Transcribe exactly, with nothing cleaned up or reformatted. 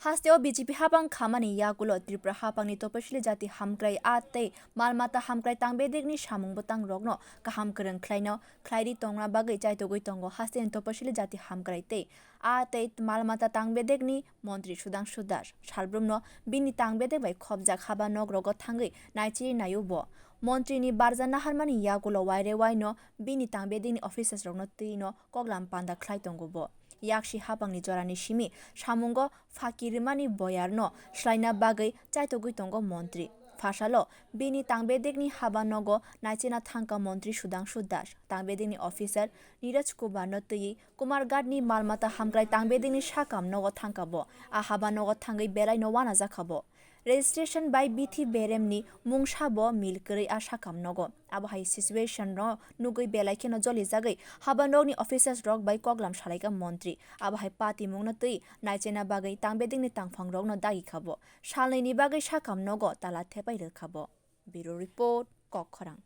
Hasteo B J P hapang khamani yagulo Tripura hapangni topasili jati hamkrai a tei malmata hamkrai tangbedekni samung bwtangrokno kaham kwrwng khlaino khlairi tongna bagwi chaitogwi tongo hasteni topasili jati hamkrai tei a tei malmata tangbedekni montri Sudhangshu Das. Salbrumno bini tangbedek bai khopjak haba nogrogo thangwi naichiri naio bo. Montrini barja naharmani yagulo waire waino bini tangbedekni officers rokno twino koklam panda khlai tongo bo. Yaksi hapangni jorani simi samungo phaki rwmani boyarno swlaina bagwi chaitogwi tongo montri. Phasalo bini tangbedekni haba nogo naichena thangka montri Sudhangshu Das, tangbedekni officer Niraj Kumarno twiwi Kumarghatni malmata hamkrai tangbedekni sakam nogo thangka bo. A haba nogo thangwi belaino wanajakha bo. Registration bai bithi beremni mungsa bo mil kwrwi a sakam nogo. Abo hai situation no nugwi belai kheno jolijagwi haba nokni officers rok bai koklam salaikha montri. Abo hai patimungno twi naichena bagwi tangbedekni tangphang rokno dagi kha bo. Salnwini bagwi sakam nogo tala thepai rwkha bo. Bureau Report, Kokkhorang.